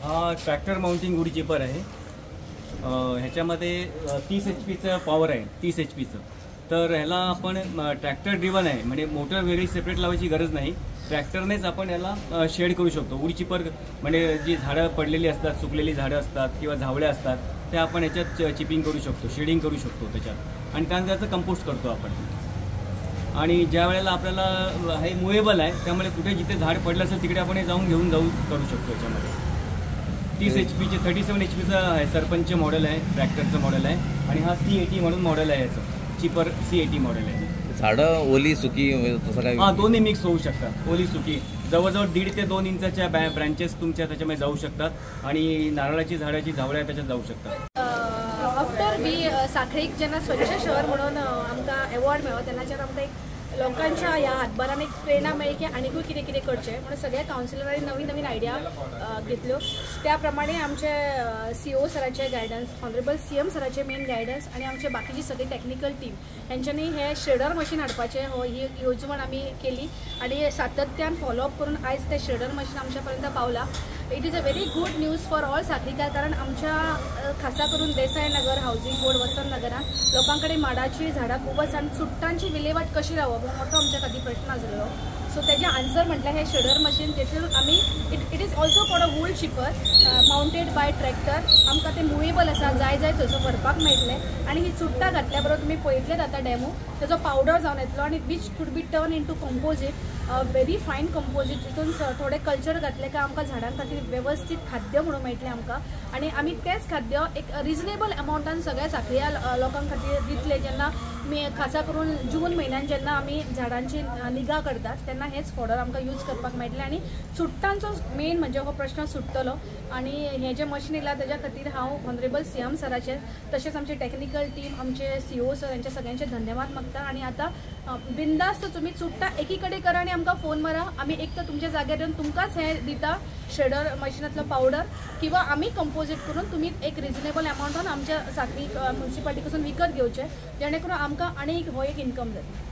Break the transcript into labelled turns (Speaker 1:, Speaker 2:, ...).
Speaker 1: हा tractor mounting would cheaper आहे. ह्याच्यामध्ये 30 एच पीचं पॉवर आहे, 30 एच पीचं. तर ह्याला आपण ट्रॅक्टर ड्रिवन आहे, म्हणजे मोटर वेगळी सेपरेट लावायची गरज नाही. ट्रॅक्टरनेच आपण याला शेड करू शकतो. वूड चिपर म्हणजे जी झाडं पडलेली असतात, सुकलेली झाडं असतात किंवा झावळ्या असतात, त्या आपण ह्याच्यात चिपिंग करू शकतो, शेडिंग करू शकतो त्याच्यात आणि त्यानंतर त्याचं कंपोस्ट करतो आपण. आणि ज्या वेळेला आपल्याला हे मुवेबल आहे, त्यामुळे कुठे जिथे झाड पडलं असेल तिकडे आपण हे जाऊन घेऊन जाऊ करू शकतो. याच्यामध्ये 30 एच पीचे, 37 एच पीचं आहे. सरपंच मॉडेल आहे, ट्रॅक्टरचं मॉडेल आहे आणि हा सी 80 म्हणून मॉडेल आहे याचं. चिपर सी 80 मॉडेल आहे.
Speaker 2: झाडं ओली, सुकी म्हणजे तसं काय?
Speaker 1: हा, दोन्ही मिक्स होऊ शकतात, ओली, सुकी. जवळजवळ 1.5 ते 2 इंचाच्या ब्रँचेस तुमच्या त्याच्यामध्ये जाऊ शकतात आणि नारळाची झाडाची झावळ्या त्याच्यात जाऊ शकतात.
Speaker 3: आफ्टर we साखळीक जेन्ना स्वच्छ शहर म्हणून आमकां एवॉर्ड मेळ्ळो, तेन्नाच्यान आमकां एक लोकांच्या ह्या हातभारान एक प्रेरणा मेळ्ळी की आनिकूय कितें कितें करचें म्हणून. सगळ्या कावन्सिलरांनी नवीन नवीन आयडिया घेतल्यो. त्या प्रमाणे आमचे सी ओ सराचे गायडन्स, ऑनरेबल सी एम सराचे मेन गायडन्स आणि आमचे बाकीची सगळी टेक्निकल टीम हेंच्यांनी हे श्रेडर मशीन हाडपाचें हो ही येवजण आमी केली आणि सातत्यान फॉलोअप करून आयज तें श्रेडर मशीन आमच्या पर्यंत पावला. It is a very good news for all साखळीकार, कारण आमच्या खासा करून देसाय नगर, हावसिंग बोर्ड, वसंत नगरान लोकां कडेन माडाची झाडां खूब आसा आनी चुट्टांची विलेवाट कशी रावप हो मोठो आमच्या खातीर प्रश्न आसलेलो. सो तेजें आन्सर म्हटल्यार हें श्रेडर मशीन. तेतून आमी it is also for a wood chipper mounted by tractor. आमकां तें मुवेबल आसा, जाय जाय थंयसर व्हरपाक मेळटलें आनी ही चुट्टां घातल्या बरोबर तुमी पळयतलेच आतां डॅमो, तेजो पावडर जावन येतलो आनी which could be turn into composite, very fine composite. तितून थोडे कल्चर घातले काय आमकां झाडां खातीर वेवस्थीत खाद्य म्हणून मेळटलें आमकां आनी आमी तेंच खाद्य एक रिजनेबल अमावंटान सगळ्या साखळ्या लोकां खातीर दितले. जेन्ना मे, खासा करून जून म्हयन्यान जेन्ना आमी झाडांची निगा करतात, तेन्ना हेच फॉडर आमकां यूज करपाक मेळटलें आनी चुट्टांचो मेन म्हणजे हो प्रश्न सुट्टलो. आनी हें जें मशीन येयलां तेज्या खातीर हांव ऑनरेबल सी एम सराचे, तशेंच आमचे टॅक्निकल टीम, आमचे सी ओ सर यांचे सगळ्यांचे धन्यवाद मागता. आनी आतां बिंदास्त तुमी चुट्टां एकी कडेन करा आनी आमकां फोन मारा. आमी एक तर तुमच्या जाग्यार येवन तुमकांच हें दिता, श्रेडर मशिनांतलो पावडर, किंवा आमी कंपोजीट करून तुमी एक रिजनेबल अमावंटान आमच्या साखळी म्युन्सिपाल्टी कडसून विकत घेवचे, जेणे करून आमकां आनी एक हो एक इन्कम जातली.